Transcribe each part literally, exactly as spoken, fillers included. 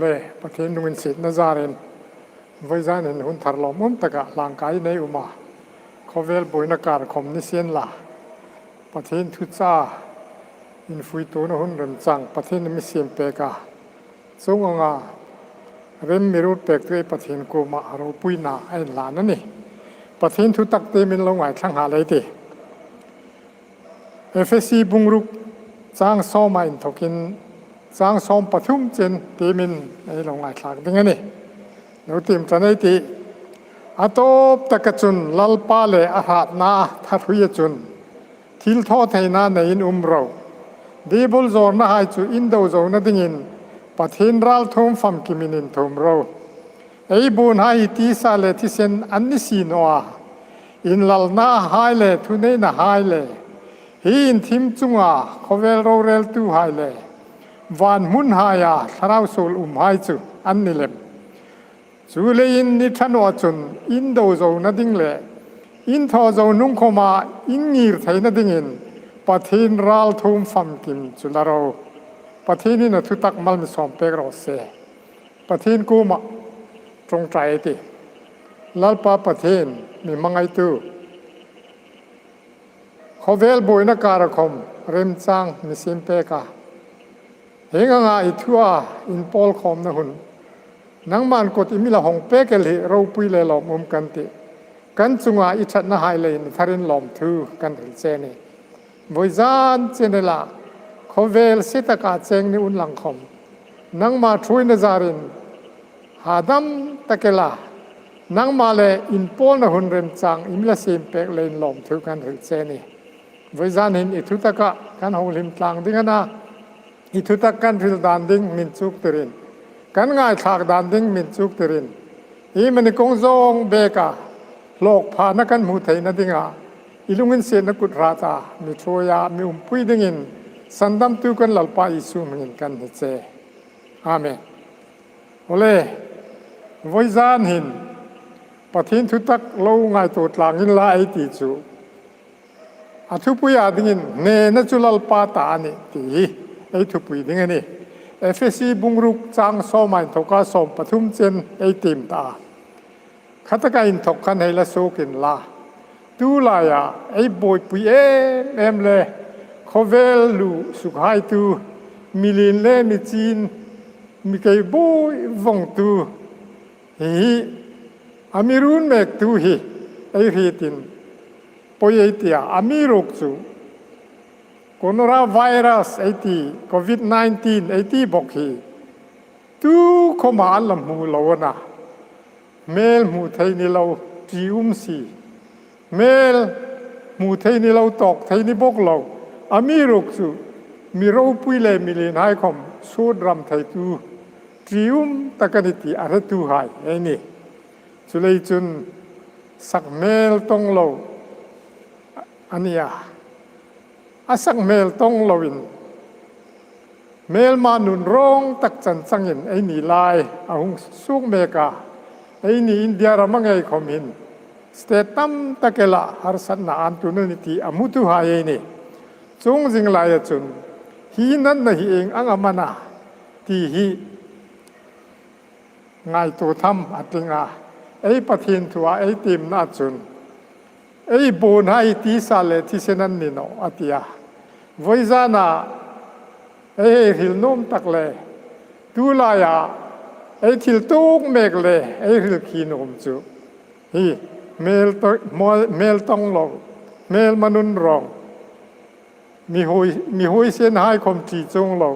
Le, Pathien lunginsietna zarin, vawizan hin hun thar lawmum taka hlangkai nei um a. Khawvel buoina kar khawm ni sien la, Pathien thu cha infuituona hun remchang Pathien mi siem pek a. Chuong anga rem mi ruot pektu ei Pathien kuoma ropuina ei inhlan a nih. Pathien thu tak tiemin lo ngaithla nghal ei tih. Efesi bung ruk chang sawma inthokin chang sawm pathum chen tiemin ei lo ngaithlak ding a nih. Lo tiem ṭan ei tih. A tawp taka chun Lalpa le a hratna thahrui a chun thilthawtheina neiin um ro. Diebol zawrnahai chu indo zona dingin Pathien ralthuom famkimin inthuom ro. Ei buonhai hi tisa le thisen an ni si naw a, inlalnahai le thuneinahai le hi inthim chunga khawvel roreltuhai le van hmunhaia thlarau suol umhai chu an ni lem. Chuleiin ni ṭha nawa chun indo zona ding le inthaw zo hnung khawma ingir theina dingin Pathien ralthuom famkim chu la ro. Pathienin a thutak mal mi sawm pek raw se. Pathien kuoma ṭawngṭai ei tih. Lalpa Pathien, mi hmangaitu, khawvel buoina kara khawm remchang mi siem pek a. Hieng anga i thua inpawl khawmna hun nangman kut i mi la hawng pek el hi ropui le lawmum kan tih. Kan chunga i ṭhatnahai leiin tharin lawmthu kan hril che a nih. Vawizan chen ela khawvel se taka cheng ni unlang khawm nangma ṭhuoina zarin hadam tak ela nangma le inpawlna hun remchang i mi la siem pek leiin lawmthu kan hril che a nih. Vawizan hin i thutaka kan hawng hlim tlang ding a na, i thutak kan hril dan ding min chuktirin, kan ngaithlak dan ding min chuktirin, iemani kawng zawng beka hlawkphana kan hmu theina dinga i lunginsietna kut hrata mi ṭhuoia mi umpui dingin sandamtu kan Lalpa Isu hmingin kan hni che. Amen. Awle, vawizan hin Pathien thutak lo ngaituo tlangin la ei ti chu a thupuia dingin hnena chu Lalpa ta a nih ti hi ei thupui ding a nih. Efesi bung ruk chang sawma inthoka sawm pathum chen ei tiem ta a. Khataka inthok khan hei la suok inla, tu laia ei buoipui em em le khawvel lu sukhaitu, mi lien le mi chin, mi kei buoi vawngtu hi hi, a mi run mektu hi ei hrietin poi ei tia, amiruokchu coronavirus ei ti, covid nineteen ei ti bawk hi tu khawma an la hmu lo a na. Hmel hmu thei ni lo, ṭium si, hmel hmu thei ni lo, tawk thei ni bawk lo, amiruokchu mi ropui le mi lienhai khawm sut ram theitu ṭium tak a ni ti a hretuhai ei nih. Chuleiin chun sak hmel tawng lo a ni a. A sak hmel tawng loin hmelma nunrawng tak chan changin eini lai a hung suok mek a. Eini India rama ngei khawm hin state tam tak ela harsatna an tun a ni ti a hmutuhai ei nih. Chuong zing laia chun hi natna hi ieng ang am a na ti hi ngaituo tham a tling a. Ei Pathien thua ei tiemna chun ei buonhai tisa le thisen an ni naw a ti a. Vawizana ei hei hril nuom tak le tu laia ei thil tuok mek le ei hril khi nuom chu hi hmel to-, hmel, hmel tawng lo, hmelma nunrawng, mi huoi, mi huoisenhai khawm ṭi chuong lo,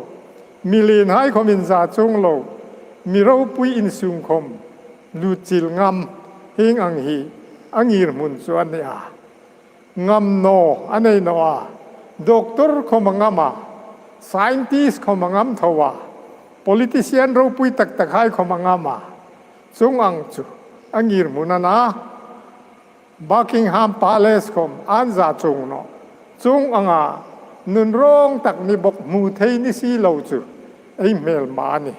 mi lienhai khawm inza chuong lo, mi ropui insung khawm lutchil ngam, hieng ang hi a ngirhmun chu a ni a. Ngam naw a nei naw a, doctor khawm a ngam a, scientist khawm a ngam tho a, politician ropui tak takhai khawm a ngam a, chuong ang chu a ngirhmun a na. Buckingham Palace khawm an za chuong naw. Chuong anga nunrawng tak ni bawk, hmu thei ni si lo chu ei hmelma a nih.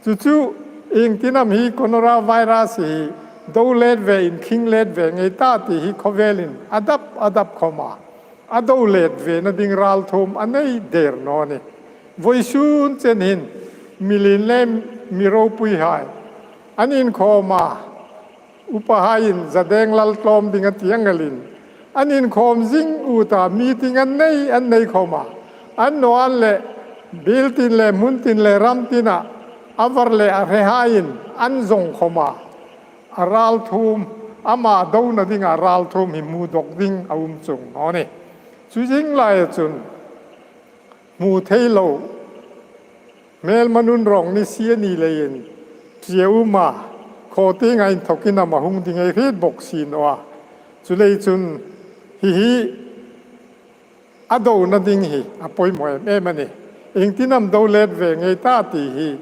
Chu chu iengtin am hi coronavirus hi do let ve, inkhing let ve ngei ta ti hi khawvelin a dap a dap khawma a do let vena ding ralthuom a nei der naw a nih. Vawisun chen hin mi lien le mi ropuihai an inkhawm a, upahaiin Zadeng Laltlawm ding a ti ang elin, an inkhawm zing ut a, meeting an nei, an nei khawm a, an naw an leh biel tin le hmun tin le ram tina a var le a hrehaiin an zong khawm a, a ralthuom, ama dona dinga ralthuom hi hmu dawk ding a um chuong naw nih. Chu zing laia chun hmu thei lo, hmelma nunrawng ni si a ni leiin, ṭium a, khaw tienga inthawkin ama hung ding ei hriet bawk si naw a. Chuleiin chun hi hi a dona ding hi a poimaw em em a nih. Iengtin am do let ve ngei ta ti hi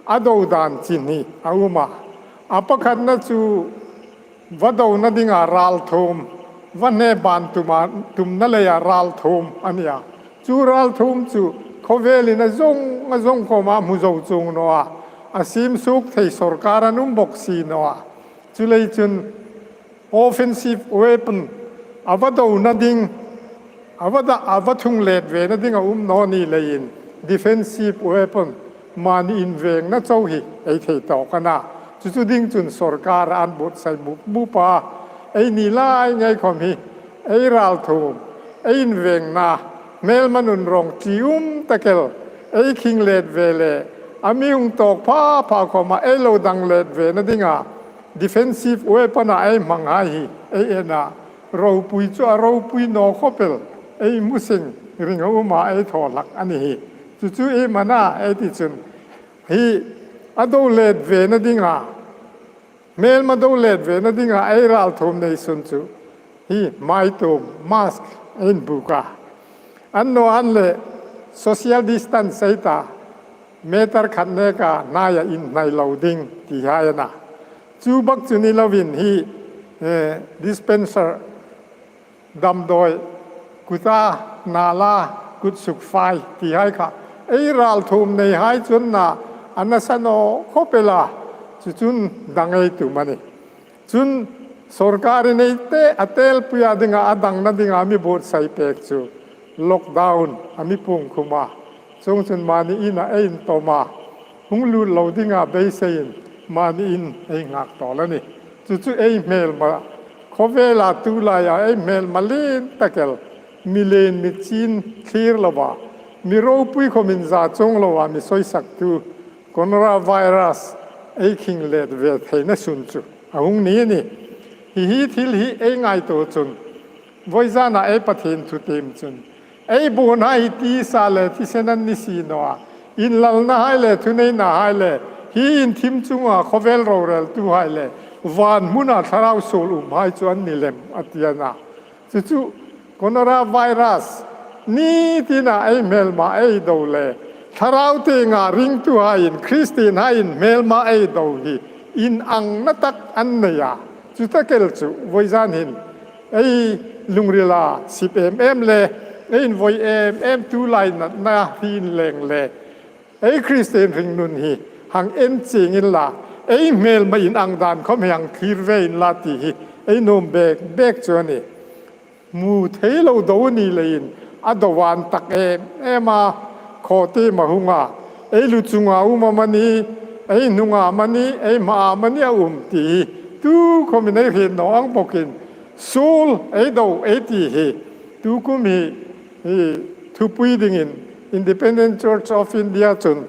a do dan chin hi a um a. A pakhatna chu va dona dinga ralthuom, va hne ban tuma, tumna leia ralthuom a nih a. Chu ralthuom chu khawvelin a zong, a zong khawm a, hmu zo chuong naw a. A siem suok thei sawrkar an um bawk si naw a. Chuleiin chun offensive weapon, a va dona ding, a va da, a va thung let vena ding a um naw ni leiin, defensive weapon, mani invengna chau hi ei thei tawk a na. Chu chu ding chun sawrkar an buotsai bup bup a, eini lai ngei khawm hi ei ralthuom, ei invengna, hmelma nunrawng ṭium tak el ei khing let ve le, a mi hung tawk pha pha khawma ei lo dang let vena dinga defensive weapon-a ei hmanghai hi ei en a, ropui chu a ropui naw khawp el ei hmu seng ring a um a, ei thaw hlak a ni hi. Chu chu iem a na ei ti chun, hi a do let vena dinga, hmelma do let vena dinga ei ralthuom nei sun chu hi hmaituom, mask, ei inbuk a, an naw an leh social distance ei ta, meter khat neka hnaia inhnai lo ding ti hai a na. Chu bak chu ni lovin hi, eh, dispenser, damdawi, kuta, nala, kut suk fai ti hai kha ei ralthuom nei hai chun na a nasa naw khawp el a, chu chun dang ei tum a nih. Chun sawrkarin ei te, a telpui a dinga, a dangna dinga mi buotsai pek chu lockdown a mi puong khum a. Chuong chun mani ina ei intawm a, hung lut lo dinga beiseiin mani in ei nghak tawl a nih. Chu chu ei hmelma, khawvela tu laia ei hmelma lien tak el, mi lien mi chin thlir lova, mi ropui khawm inza chuong lova mi soisaktu coronavirus ei khing let ve theina sun chu a hung ni a nih. Hi hi thil hi ei ngaituo chun, vawizana ei Pathien thu tiem chun, ei buonhai hi tisa le thisen an ni si naw a, inlalnahai le thuneinahai le hi inthim chunga khawvel roreltuhai le van hmuna thlarau suol umhai chu an ni lem a ti a na. Chu chu coronavirus ni tina ei hmelma ei do le, thlarau tienga ringtuhaiin, Kristien haiin hmelma ei do hi inangna tak an nei a. Chu tak el chu vawizan hin ei lungrila sip em em le, ei invoi em em tu lai natna hi inleng le, ei Kristien hringnun hi hang en chieng inla, ei hmelma inang dan khawm hi hang thlir ve inla ti hi ei nuom bek bek chu a nih. Hmu thei lo do ni leiin a do an tak em em a, khaw tiem a hung a, ei lu chunga um amanih, ei hnunga amanih, ei hmaa amanih a um ti hi tu khawmin ei hriet naw ang bawkin, suol ei do ei ti hi tu kum hi, hi thupui dingin Independent Church of India chun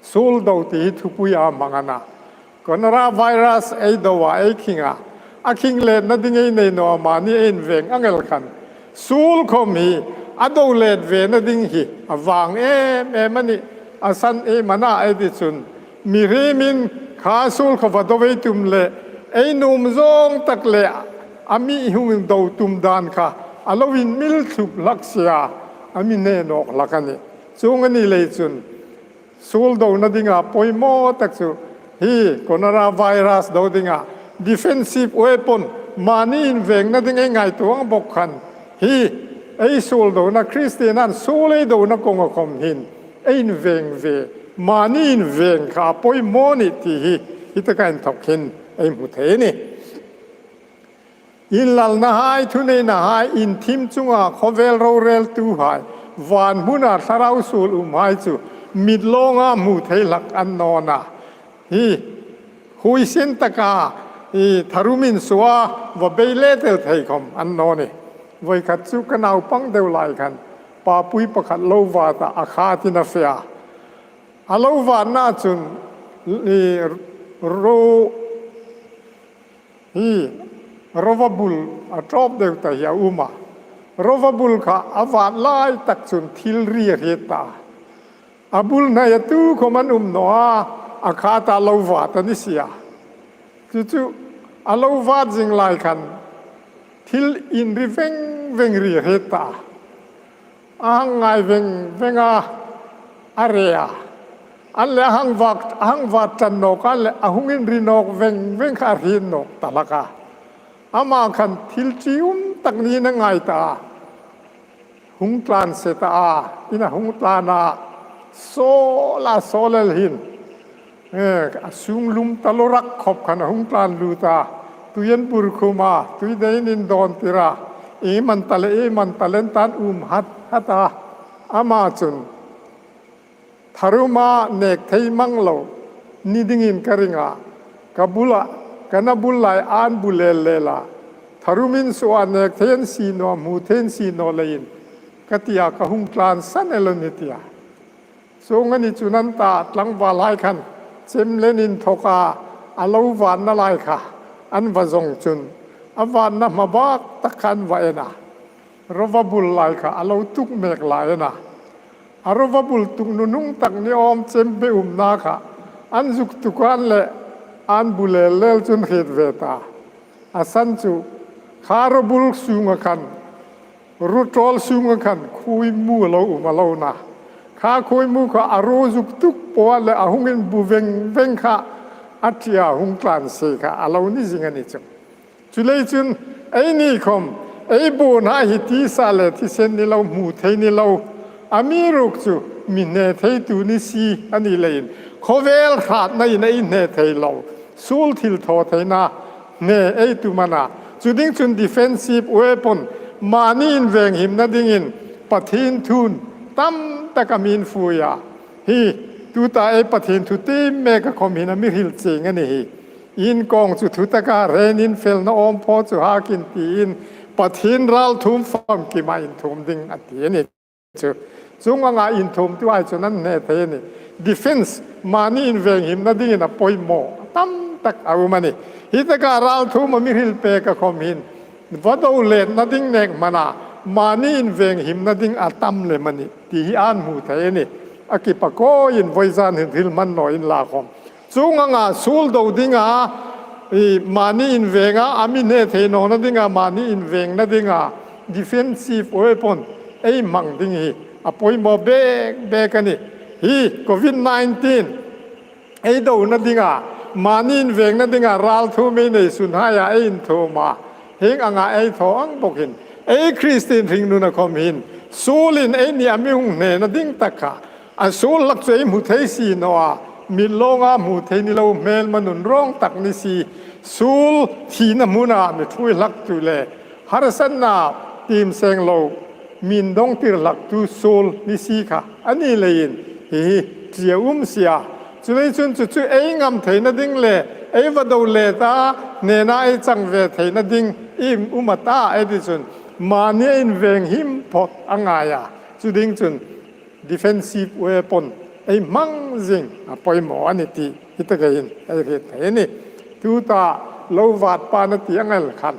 suol do ti hi thupui a hmang a na. Coronavirus ei do a, ei khing a, a khing letna ding ei nei naw a, mani ei inveng ang el khan, suol khawm hi a do let vena ding hi a vang em em a nih. A san iem a na ei ti chun, mihriemin kha suol kha va do ei tum le, ei nuom zawng tak le, a mi hung do tum dan kha a lo inmil thlup hlak si a, a mi hne nawk hlak a nih. Chuong a ni lei chun, suol dona dinga poimaw tak chu hi coronavirus do dinga defensive weapon, mani invengna ding ei ngaituo ang bawk khan, hi ei suol dona, Kristien an suol ei dona kawnga khawm hin ei inveng ve, mani inveng kha poimaw a nih ti hi, hi taka inthawk hin ei hmu thei a nih. Inlalnahai, thuneinahai, inthim chunga khawvel roreltuhai, van hmuna thlarau suol umhai chu mit lawnga hmu thei hlak an naw a. Hi, huisin taka, hi, tharum insuoa va bei le tel thei khawm an naw a nih. Voi khat chu ka naupang deu lai khan, papui pakhat lo vata a khatin a fe a. A lo vatna chun, hi, ro, hi, rova bul a tawp deu ta hi a um a. Rova bul kha a vat lai tak chun thil ri a hriet ta. A bul hnai a tu khawm an um naw a, a khat a lo vat a ni si a. Chu chu a lo vat zing lai khan thil inri veng veng ri a hriet ta. A hang ngai veng veng a, a re a. An le a hang vat, a hang vat ṭan nawk a le a hung inri nawk veng veng kha a hriet nawk ta hlak a. Ama khan thil ṭium tak niin a ngai ta a. Hung tlan se ta a, in a hung tlan a, sawl a sawl el hin. Eh, a sung lum ta lo rak khop khan a hung tlan lut a. Tui an bur khum a, tui deiin indawn tir a. Iem an ta le, iem an ta le an tan um hat hat a. Ama chun, tharuma nek thei mang lo ni dingin ka ring a, ka bula, ka na bul lai an bu lel lel a. Tharum insuoa nek thei an si naw, hmu thei an si naw leiin ka ti a, ka hung tlan san el a nih, a ti a. Chuong a ni chun an ta tlangval hai khan chem le inthawka a lo vatna lai kha an va zawng chun a vatna hmabak tak kha an va en a. Rova bul lai kha a lo tuk mek lai a na. A rova bul tuk nunung tak ni awm chempe umna kha an zuk tuk an le an bu lel lel chun hriet ve ta. A san chu kha rova bul sunga khan, ru ṭawl sunga khan khuoimu a lo um a lo na. Kha khuoimu kha a ru zuk tuk po a le a hung inbu veng veng kha a ṭi a hung tlan se kha a lo ni zing a ni chu. Chuleiin chun eini khom, ei bun hai hi tisa le thisen ni lo, hmu thei ni lo. Amiruokchu mi hne theitu ni si a ni leiin khawvel hratnain ei hne thei lo. Suol thil thaw theina hne ei tum a na. Chu ding chun defensive weapon, mani inveng himna dingin Pathien thuin tam tak a mi infui a. Hi, tuta ei Pathien thu tiem meka khom hin a mi hril chieng a ni hi. Inkawng chu thutaka renin felna awm pho chu hakin tiin Pathien ralthuom famkima inthuom ding a ti a ni chu. Chuong anga inthuomtu hai chun an hne thei a ni. Defense, mani inveng himna dingin a poimaw tam tak a um a ni. Hitaka ralthuom a mi hril peka khom hin va do letna ding nek hmana mani inveng himna ding a tam lem a ni ti hi an hmu thei a ni. A kipakawin voizan hin hril hman naw inla khom. Chuong anga suol do dinga, i, mani invenga, a mi hne thei nawna dinga, mani invengna dinga, defensive weapon ei hmang ding hi a poimaw bek bek a ni. Hi covid nineteen ei dona dinga, mani invengna dinga ralthuom ei nei sunhaia ei inthuom a. Hieng anga ei thaw ang bawkin ei Kristien hringnuna khom hin suolin eini a mi hung hnena ding tak kha a suol hlak chu ei hmu thei si naw a, mit lawnga hmu thei ni lo, hmelma nunrâwng tak ni si, suol thina hmuna mi ṭhuoi hlaktu le harsatna tiem seng lo, min dawngtir hlaktu suol ni si kha a ni leiin hi hi ṭi a um si a. Chuleiin chun chu chu ei ngam theina ding le ei va do leta hnena ei chang ve theina ding ei um a ta ei ti chun mani inveng him phawt a ngai a. Chu ding chun defensive weapon ei hmang zing a poimaw a ni ti hi taka hin ei hriet thei a ni. Tuta lo vat pan a ti ang el khan.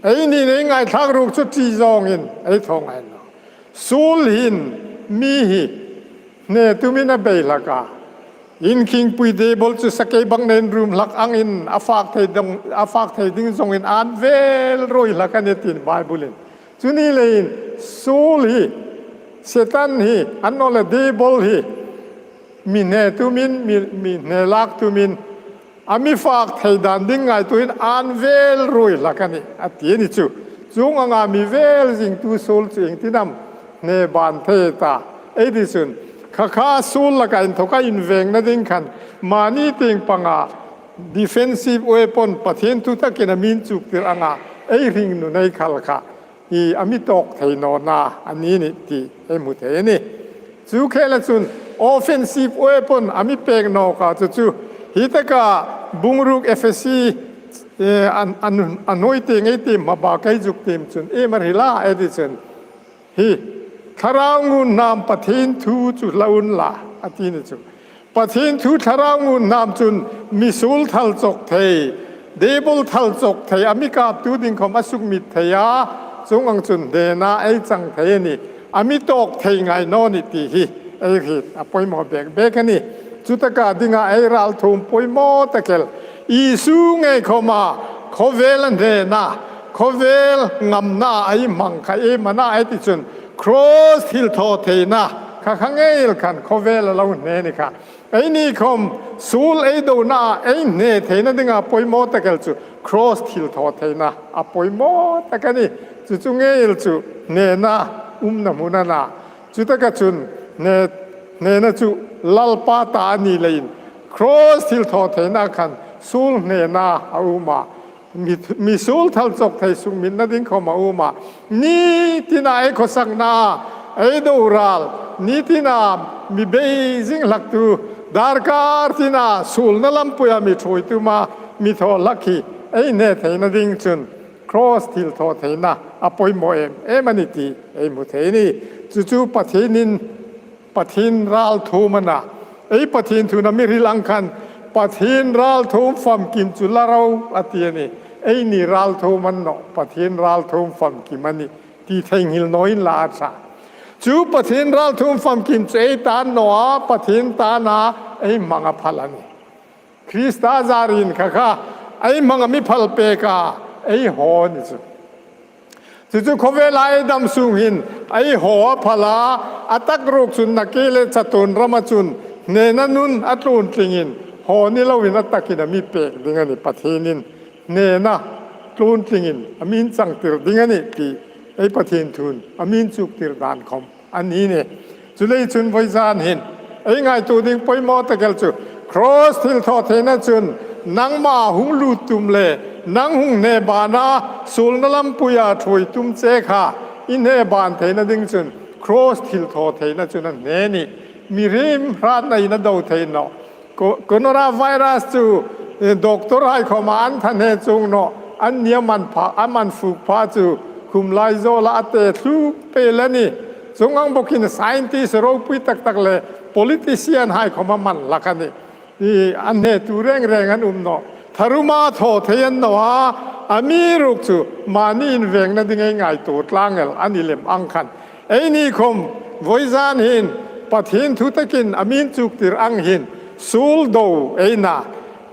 Eini ei ngaithlak ruok chu ṭi zawngin ei thaw ngai naw. Suol hin mi hi hne tumin a bei hlak a. Inkhingpui debol chu sakei bang nen rum hlak angin a fak thei dong, a fak thei ding zawngin an vel ruoi hlak a ni tiin Bible-in. Chu ni leiin suol hi, Setan hi, an naw le debol hi, mi hne tumin, mi, mi hne lak tumin, a mi fak thei dan ding ngaituoin an vel ruoi hlak a ni, a ti a ni chu. Chuong anga mi vel zingtu suol chu iengtin am hne ban thei ta. Ei ti chun, kha kha suol laka inthoka invengna ding khan, mani tieng panga defensive weapon Pathien thu takin a mi inchuktir anga, ei hringnun ei khal kha, i a mi tawk thei nawna a ni ni ti ei hmu thei a ni. Chu khela chun offensive weapon a mi pek nawk a, chu chu hi taka bung ruk Ephesi, eh, an, an, a nuoi tieng ei tiem hma bak ei zuk tiem chun, iem a hril a, ei ti chun. Hi, Thlarau ngun hnam Pathien thu chu la unla, a ti ni chu. Pathien thu Thlarau ngun hnam chun mi suol thal chawk thei, Diebol thal chawk thei, a mi kaptu ding khawm a sukmit thei a, chuong ang chun hnena ei chang thei a nih, a mi tawk thei ngai naw ni ti hi ei hriet a poimaw bek bek a nih. Chu taka dinga ei ralthuom poimaw tak el. Isu ngei khawma khawvel a hnena, khawvel ngamna a hmang kha iem a na ei ti chun, cross thilthawtheina kha kha ngei el khan khawvel a lo hne ni kha. Eini khawm suol ei dona ei hne theina dinga poimaw tak el chu cross thilthawtheina a poimaw tak a nih. Chu chu ngei el chu hnena umna hmun a na. Chu taka chun hne, hnena chu Lalpa ta a ni leiin cross thilthawtheina khan suol hnena a um a. Mi, mi suol thal chawk thei sukmitna ding khawm a um a. Ni tina ei khawsakna, ei doral, ni tina mi bei zing hlaktu, darkar tina suolna lampuia mi ṭhuoi tuma mi thaw hlak hi ei hne theina ding chun cross thilthawtheina a poimaw em em a ni ti ei hmu thei a nih. Chu chu Pathienin Pathien ralthuom a na. Ei Pathien thuna mi hril ang khan Pathien ralthuom famkim chu la ro a ti a nih. Eini ralthuom a ni nawh, Pathien ralthuom famkim a nih ti theinghil naw inla a ṭha. Chu Pathien ralthuom famkim chu ei ta a ni naw a, Pathien ta a na, ei hmang a phal a nih. Krista zarin kha kha ei hmang a mi phal pek a, ei haw ni chu. Chu chu khawvela ei dam sung hin ei haw a phal a, a tak ruok chun nakie le chatuon rama chun hnena nun a tluon tlingin haw ni loin a takin a mi pek ding a nih. Pathienin hnena tluon tlingin a mi inchangtir ding a nih ti ei Pathien thun a mi inchuktir dan khawm a ni nih. Chuleiin chun vawizan hin ei ngaituo ding poimaw tak el chu cross thilthawtheina chun nangma hung lut tum le nang hung hne bana suolna lampuia ṭhuoi tum che kha i hne ban theina ding chun cross thilthawtheina chun a hne a nih. Mihriem hratna in a do thei nawh. Co-, coronavirus chu, eh, doctor hai khawma an tha hne chuong nawh, anni a man pha, a man fuk pha chu khum lai zawla a te thluk pei a nih. Chuong ang bawkin scientist ropui tak tak le politician hai khawma man hlak a nih. I, an hnetu reng reng an um nawh. Tharuma thaw thei an ni naw a, amiruokchu mani invengna ding ei ngaituo tlang el a ni lem ang khan. Eini khawm vawizan hin Pathien thu takin a mi inchuktir ang hin suol do ei na.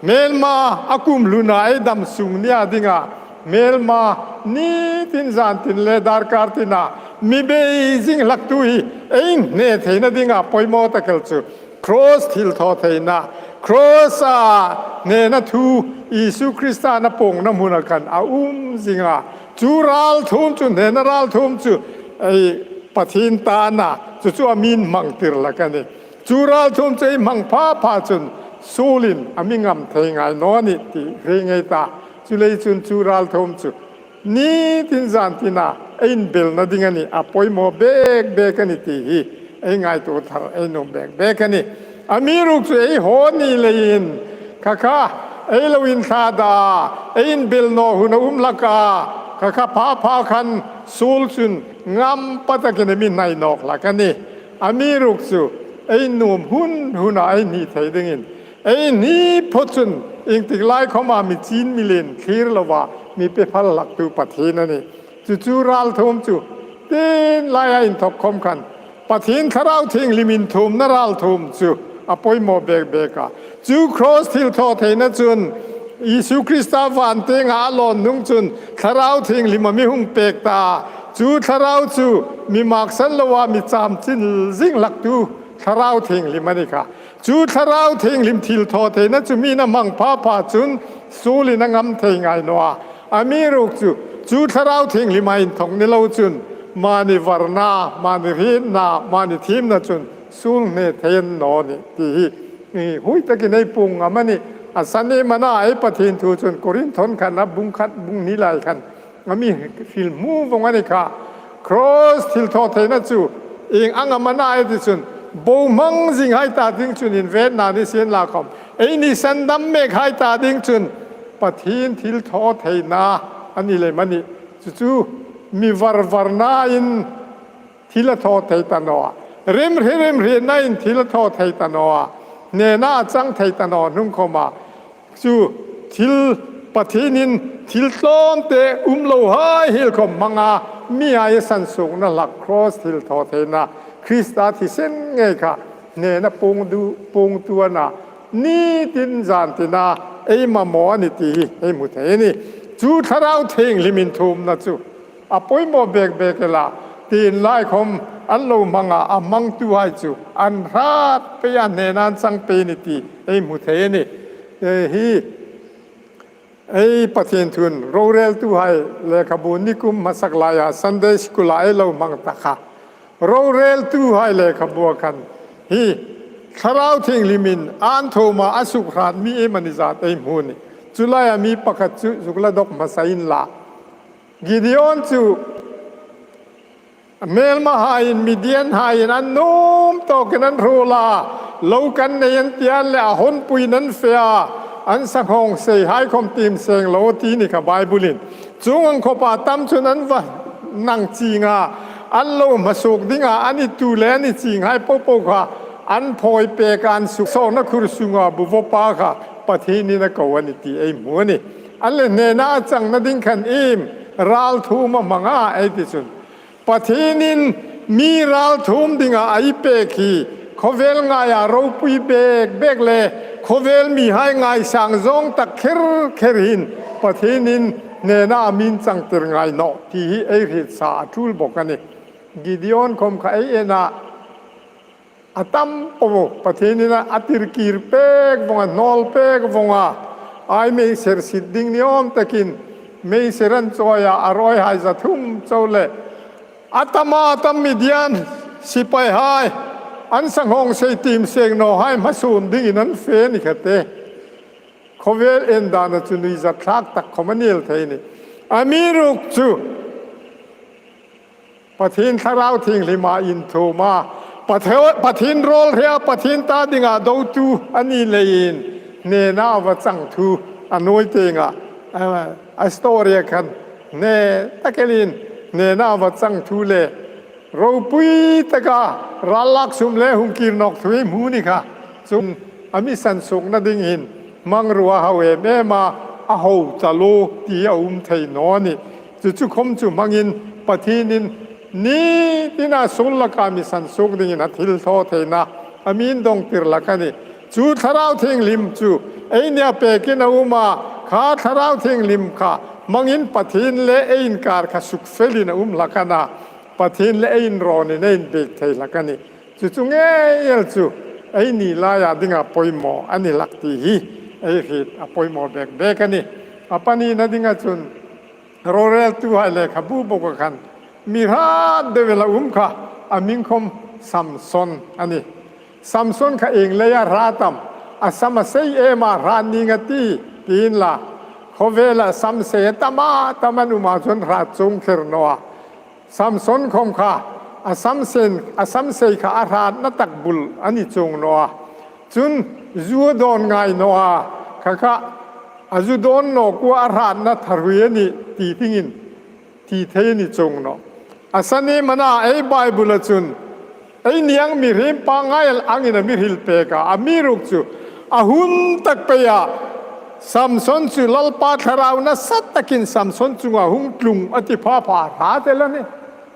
Hmelma a kum hluna ei dam sung nia dinga hmelma nitin zantin le darkar tina mi bei zing hlaktu hi ei hne theina dinga poimaw tak el chu cross thilthawtheina, cross a hnena thu Isu Krista a puongna hmuna khan a um zing a. Chu ralthuom chu, hnena ralthuom chu ei Pathien ta a na, chu chu a mi inhmangtir hlak a nih. Chu ralthuom chu ei hmang pha pha chun suolin a mi ngam thei ngai naw a nih ti hre ngei ta. Chuleiin chun chu ralthuom chu nitin zantina ei inbelna ding a nih, a poimaw bek bek a nih ti hi ei ngaituo thar ei nuom bek bek a nih. Amiruokchu ei haw ni leiin kha kha ei lo inthlada, ei inbel naw hun a um hlak a, kha kha pha pha khan suol chun ngam pa takin a mi hnai nawk hlak a nih. Amiruokchu ei nuom hun huna ei hni thei dingin ei hni phawt chun iengtik lai khawma mi chin mi lien thlir lova mi pe phal hlaktu Pathien a nih. Chu chu ralthuom chu tin laia inthok khawm khan Pathien Thlarau Thienghlim inthuomna ralthuom chu a poimaw bek bek a. Chu cross thilthawtheina chun Isu Krista van tienga a lawn hnung chun Thlarau Thienghlim a mi hung pek ta. Chu Thlarau chu mi maksan lova mi chamchil zing hlaktu Thlarau Thienghlim a ni kha. Chu Thlarau Thienghlim thilthawtheina chu mi'n a hmang pha pha chun suolin a ngam thei ngai naw a. Amiruokchu chu Thlarau Thienghlim a inthok ni lo chun mani varna, mani hrietna, mani thiemna chun suol hne thei a ni naw a nih ti hi, i, hui takin ei puong ngam a nih. A san iem a na ei Pathien thu chun Korinth khatna bung khat bung hni lai khan a mi hril hmu vong a ni kha. Cross thilthawtheina chu ieng ang am a na ei ti chun Bohmang zinghai ta ding chun invenna ni sien la khawm, eini sandam mekhai ta ding chun Pathien thilthawtheina a ni lem a nih. Chu chu mi varvarnain thil a thaw thei ta naw a, remhre remhrenain thil a thaw thei ta naw a, hnena a chang thei ta naw hnung khawma chu thil, Pathienin thil tlawmte um lohai hiel khawm hmanga, mihai sansuokna hlak, cross thilthawtheina, Krista thisen ngei kha hnena puong du, puongtu a na, nitin zan tina ei mamaw a nih ti hi ei hmu thei a nih. Chu Thlarau Thienghlim inthuomna chu a poimaw bek bek el a, tienlai khawm an lo hmang a, a hmangtuhai chu an hrat pei a, hnena an chang pei a nih ti ei hmu thei a nih. Eh, hi ei Pathien thu roreltuhai lekhabu nikum hmasak laia Sunday School-a ei lo hmang ta kha, roreltuhai lekhabua khan hi Thlarau Thienghlimin an thuoma a sukhrat mi iem a ni zat ei hmu a nih. Chu laia mi pakhat chu zuk la dawk hmasa inla. Gideon chu hmelmahaiin, Midianhaiin an nuom tawkin an hrawl a, lo kan nei an ti a, an leh a hawnpuiin an fe a, an sanghawngseihai khawm tiem seng lo ti ni kha Bible-in. Chuong ang khawpa tam chun an va nang chieng a, an lo hmasuok dinga a ni tu le a ni chienghai popo kha an phawi pek a, an suk sawrna khur sunga bu vawpa kha Pathienin a ko a nih ti ei hmu a nih. An leh hnena a changna ding khan iem ralthuom am a hmang a ei ti chun, Pathienin mi ralthuom dinga a pek hi khawvel ngaia ropui bek bek le khawvel mihai ngaisang zawng tak kher kher hin Pathienin hnena a mi changtir ngai nawh ti hi ei hriet sa a ṭul bawk a nih. Gideon khawm kha ei en a, a tam po Pathienin a tirkir pek vawng a, a hnawl pek vawng a, ei meiser sit ding ni awm takin meiser an chawi a, a rawihai za thum chau le a tam a tam Midian sipaihai, an sanghawngsei tiem seng nawhai hmasuon dingin an fe ni kha te. Khawvel en dana chu nuizat thlak tak khawm a ni el thei a nih. Amiruokchu Pathien Thlarau Thienghlima inthuoma, Pathe-, Pathien rawl hrea, Pathien ta dinga dotu a ni leiin hnena a va chang thu a nuoi tienga, a, a story-a khan hne tak elin hnena a va chang thu le ropui taka ral lak sum le hung kir nawk thu ei hmu ni kha. Chun a mi sansuokna ding hin hmangruo a hau em em a, a hau taluo ti a um thei naw a nih. Chu chu khawm chu hmangin Pathienin nitina suol laka mi sansuok dingin a thilthawtheina a mi indongtir hlak a nih. Chu Thlarau Thienghlim chu eini a pekin a um a, kha Thlarau Thienghlim kha hmangin Pathien le ei inkar kha sukfelin a um hlak a na, Pathien le ei inrawnin ei inbiek thei hlak a nih. Chu chu ngei el chu eini laia dinga poimaw a ni hlak ti hi ei hriet a poimaw bek bek a nih. A panina dinga chun roreltuhai lekhabu bawka khan mi hrat deu el a um kha, a hming khawm Samson a nih. Samson kha ieng leia hrat am, a sam a sei ema hrat ning a ti, ti inla. Khawvela sam sei a tam a tam an um a, chuong hrat chuong kher naw a. Samson khawm kha a sam sei, a sam sei kha a hratna tak bul a ni chuong naw a. Chun zu a dawn ngai naw a, kha kha a zu dawn nawk kha a hratna tharhui a nih ti dingin ti thei a ni chuong naw. A san em a na, ei Bible-a chun eini ang mihriem pa ngai el angin a mi hril pek a, amiruokchu a hun tak peia Samson chu Lalpa Thlarau nasa takin Samson chunga hung tlung a ti pha pha hrat el a nih.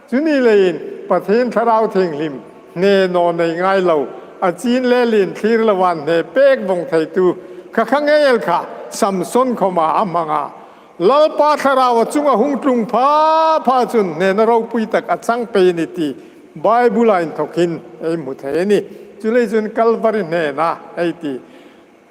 Chu ni leiin Pathien Thlarau Thienghlim hne naw nei ngai lo, a chin le lien thlir loa hne pek vawng theitu kha kha ngei el kha Samson khawma a hmang a. Lalpa Thlarau a chunga hung tlung pha pha chun hnena ropui tak a chang pei a nih ti Bible-a inthokin ei hmu thei a nih. Chuleiin chun Calvary hnena ei ti.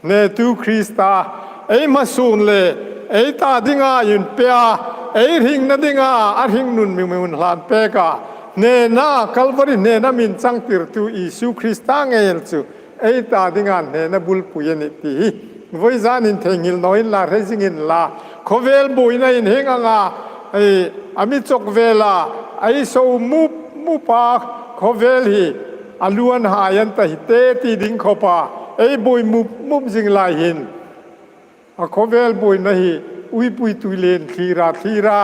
Hnetu Krista ei hmasuon le ei ta dinga inpea, ei hringna dinga a hringnun mi hung hlan pek a, hnena, Calvary hnena mi inchangtirtu Isu Krista ngei el chu ei ta dinga hnena bulpui a nih ti hi vawizan intheinghil naw inla, hre zing inla. Khawvel buoina in hieng anga, ei, a mi chawk vela, ei so mup mup a, khawvel hi a luan hai an ta hi te ti ding khawpa ei buoi mup mup zing lai hin, a khawvel buoina hi uipuitu lien thlira thlira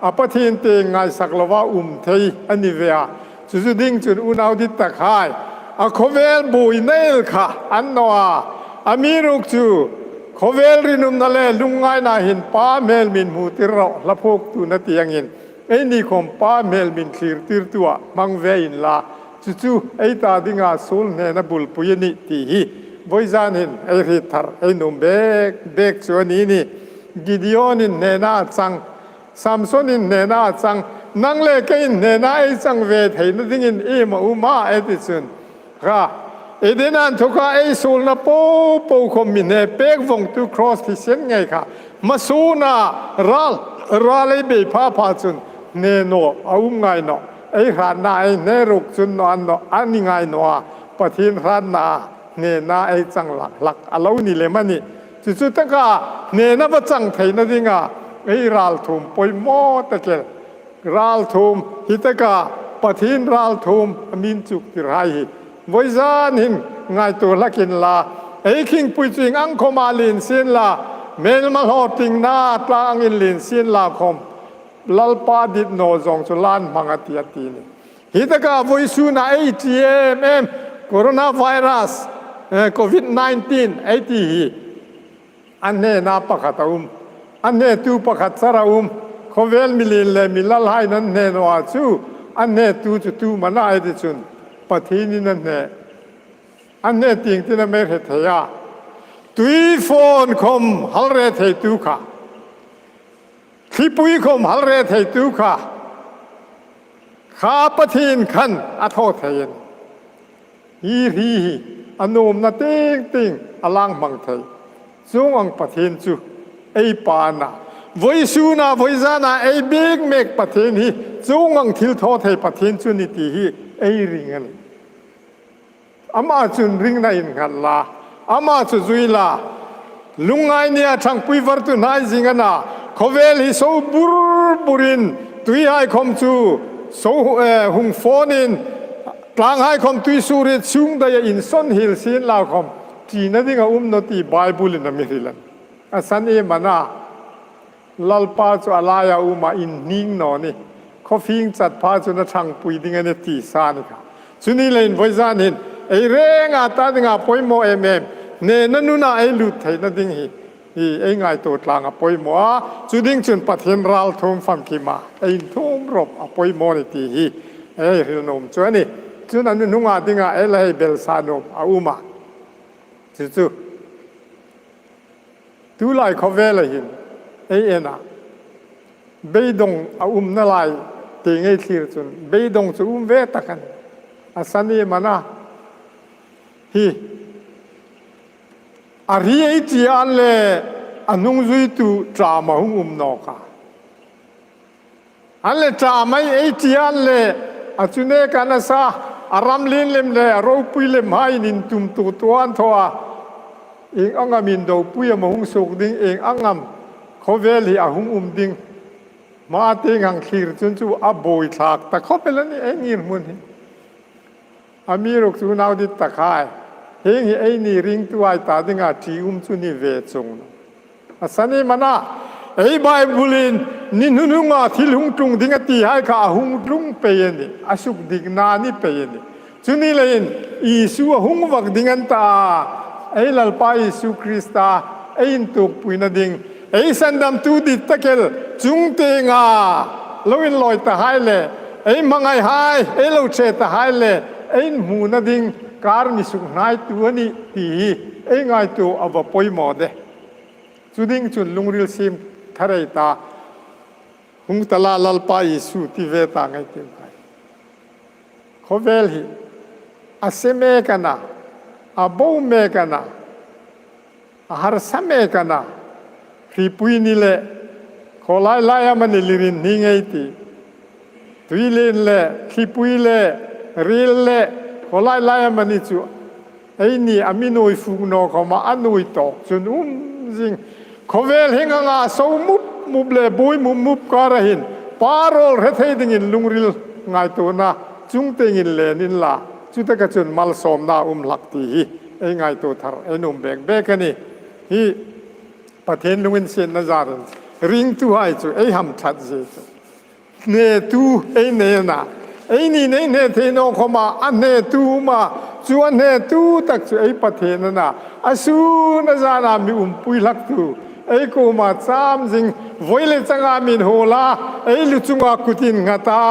a Pathien te ngaisak lova um thei a ni ve a. Chu chu ding chun unau dittakhai, a khawvel buoina el kha a ni naw a. Amiruokchu khawvel rinumna le lungngaina hin Pa hmel min hmu tir rawh, hla phuoktu na ti angin, eini khawm Pa hmel min thlir tirtu a hmang ve inla, chu chu ei ta dinga suol hnena bulpui a nih ti hi vawizan hin ei hriet thar ei nuom bek bek chu a ni nih. Gideonin hnena a chang, Samsonin hnena a chang, nang le keiin hnena ei chang ve theina dingin iem a um a ei ti chun, kha, Edena inthoka ei suolna po po khawm mi hne pek vawngtu cross thisen ngei kha, hmasuona ral, ral ei bei pha pha chun hne naw a um ngai nawh. Ei hratna ei hne ruok chun naw a ni naw, a ni ngai naw a. Pathien hratna hnena ei chang hlak hlak a lo ni lem a nih. Chu chu taka hnena va chang theina dinga ei ralthuom poimaw tak el, ralthuom hi taka Pathien ralthuom a mi inchuk tir hai hi vawizan hin ngaituo hlak inla, ei khingpui chu ieng ang khawma lien sienla, hmelma hlawtlingna tlang angin lien sienla khawm, Lalpa dit naw zawng chu lan hmang a tih a ti nih. Hi taka vawisuna ei ti em em, coronavirus, eh, covid nineteen ei ti hi, a hnena pakhat a um, a hnetu pakhat char a um. Khawvel mi lien le mi lalhaiin an hne naw a chu, a hnetu chu tu am a na ei ti chun, Pathienin a hne. A hne tieng tin am ei hre thei a? Tuifawn khawm hal re theitu kha, thlipui khawm hal re theitu kha, kha Pathien khan a thaw thei a nih. Hi hri hi a nuomna tieng tieng a lang hmang thei chuong ang Pathien chu ei Pa a na. Vawisuna vawizana ei biek mek Pathien hi chuong ang thilthawthei Pathien chu ni ti hi ei ring a nih. Ama chun ringna innghat la, ama chu zui la. Lungngai nia ṭhangpui vartu hnai zing a na, khawvel hi so bur burin, tuihai khawm chu so, eh, hung fawnin, tlanghai khawm tuisuoriet sungdaia insawn hil sienla khawm, ṭina ding a um naw ti Bible-in a mi hril a nih. A san iem a na? Lalpa chu a laia um a, inhning naw ni. Khawfing chat pha chun a ṭhangpui ding a nih ti sa ni kha. Chu ni leiin vawizan hin ei renga ta dinga poimaw em em, hnena nuna ei lut theina ding hi, hi ei ngaituo tlang a poimaw a. Chu ding chun Pathien ralthuom famkima ei inthuom rawp a poimaw ni ti hi ei hril nuom chu a nih. Chun a nunhnunga dinga ei la hei belsa nuom a um a. Chu chu, tulai khawvela hin ei en a, beidawng a umna lai tieng ei thlir chun beidawng chu um ve tak a nih. A san iem a na? Hi, a hri ei ṭi an le a hnungzuitu ṭam a hung um nawk a. An le ṭam ei ṭi an le, a chu neka nasa, a ram lien lem le a ropui lemhaiin intum tu tu an thaw a. Ieng ang am indopui am a hung suok ding, ieng ang am khawvel hi a hung um ding, hma tieng hang thlir chun chu a buoithlak ta khawp el a nih ei ngirhmun hi. Amiruokchu unau dittakhai, hieng hi eini ringtuhai ta dinga ṭium chu ni ve chuong. A san iem a na? Ei Bible-in ni hnunhnunga thil hung tlung ding a tihai kha a hung tlung pei a nih, a sukdikna a ni pei a nih. Chu ni leiin Isu a hung vak ding a ni ta a, ei Lalpa Isu Krista ei intuokpuina ding, ei sandamtu dit tak el, chungtienga lo inlawi tahai le, ei hmangaihai ei lo che tahai le, ei inhmuna ding kar mi sukhnaitu a nih ti hi ei ngaituo a va poimaw de. Chu ding chun lungril siem thar ei ta, hung ta la Lalpa Isu ti ve ta ngei ti khai. Khawvel hi a se mek a na, a bo mek a na, a harsa mek a na. Hripui ni le, khawlai lai amani lirin hni ngei ti. Tuilien le, thlipui le, ril le, khawlai lai amani chu eini a mi nuoi fuk naw khawma a nuoi tawk chun um zing. Khawvel hieng anga so mup mup le buoi mup mup kara hin Pa rawl hre thei dingin lungril ngaituona chungtieng inlen inla, Chutaka chun malsawmna um hlak ti hi ei ngaituo thar ei nuom bek bek a nih. Hi Pathien lunginsietna zarin ringtuhai chu ei hamṭhat zie chu hnetu ei nei a na. Eini nei hne thei naw khawma a hnetu um a, chu a hnetu tak chu ei Pathien a na. A sûn a zâna mi umpui hlaktu, ei kuoma châm zing, voi le changa mi inhuol a, ei lu chunga kut innghat a,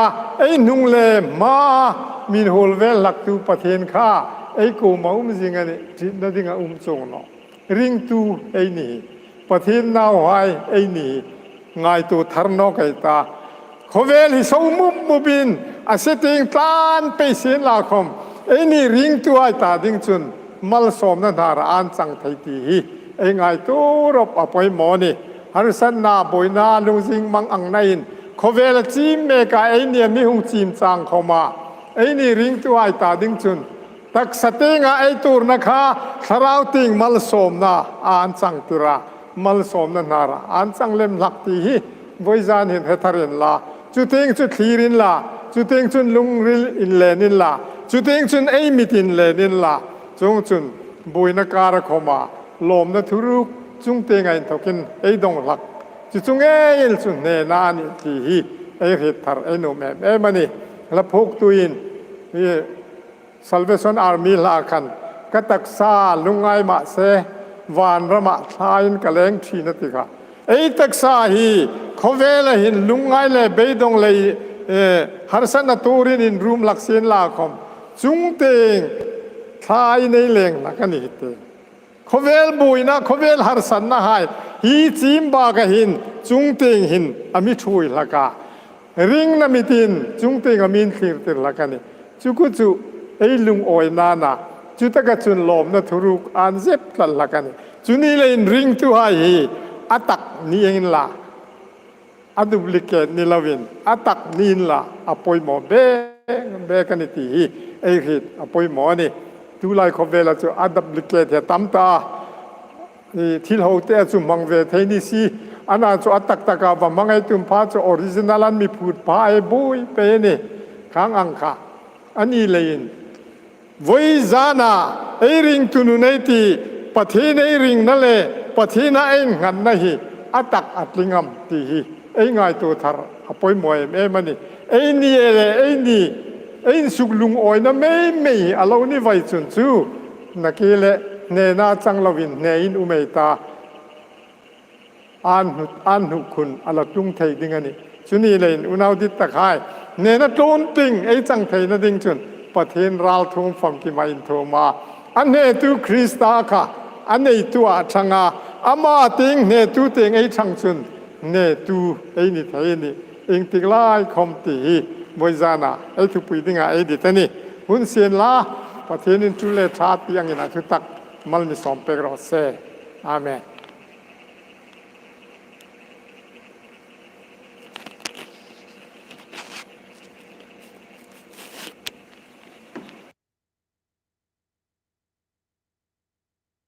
ei hnung le hma mi inhuol vel hlaktu Pathien kha ei kuoma um zing a nih, ṭitna dinga um chuong naw. Ringtu ei ni hi, Pathien nauhai ei ni hi ngaituo thar nawk ei ta. Khawvel hi so mup mupin a se tieng tlân pei sienla khawm, eini ringtuhai ta ding chun malsawmna hnara ân chang thei ti hi ei ngaituo rawp a poimaw a nih. Harsatna, buoina, lungzing mangang nain khawvel a chim meka eini a mi hung chim chang khawma, eini ringtuhai ta ding chun taksa tienga ei tuorna kha thlarau tieng malsawmna ân chang tir a, malsawmna hnara ân chang lem hlak ti hi vawizan hin hre thar inla, chu tieng chu thlir inla, chu tieng chun lungril inlen inla, chu tieng chun ei mit inlen inla, chuongchun buoina kâra khawma lawmna thuruk chungtienga inthawkin ei dawng hlak, chu chu ngei el chu hnena a nih ti hi ei hriet thar ei nuom em em a nih. Hla phuoktuin hi Salvation Army hla khan, "Ka taksa lungngai mah se, vanrama thlain ka leng ṭhin," a ti kha. Ei taksa hi khawvela hin lungngai le beidawng le, eh, harsatna tuorin inrum hlak sienla khawm, chungtieng thlain ei leng hlak a ni hi te. Khawvel buoina, khawvel harsatnahai hi chim bâka hin chungtieng hin a mi ṭhuoi hlak a, ringna mitin chungtieng a mi inthlir tir hlak a nih. Chu khu chu ei lungawina a na, chutaka chun lawmna thuruk ân zep tlat hlak a nih. Chu ni leiin ringtuhai hi a tak ni inla, a duplicate ni loin a tak ni inla a poimaw bek bek a nih ti hi ei hriet a poimaw a nih. Tulai khawvela chu a duplicate hi a tam ta a. I thil hote a chu hmang ve thei ni si, a na chu a tak taka va hmang ei tum pha chu original an mi phut pha ei buoi pei a nih. Khang ang kha a ni leiin vawizana ei ringtu nun ei ti, Pathien ei ringna le Pathiena ei innghatna hi a tak a tling am ti hi ei ngaituo thar a poimaw em em a nih. Eini le eini, ei insuk lungawina mei mei a lo ni vai chun chu, nakie le hnena chang loin hnein um ei ta, ân hnu, ân hnu khun a la tlung thei ding a nih. Chu ni leiin unau dittakhai, hnena tluon tling ei chang theina ding chun Pathien râlthuom famkima inthuom a, a hnetu Krista kha a neitu a ṭhang a, ama tieng hnetu tieng ei ṭhang chun hnetu ei ni thei a nih. Iengtik lai khawm ti hi vawizana ei thupui dinga ei dit a nih. Hun sienla, Pathienin ṭul le ṭha ti angin a thutak mal mi sawm pek raw se. Amen.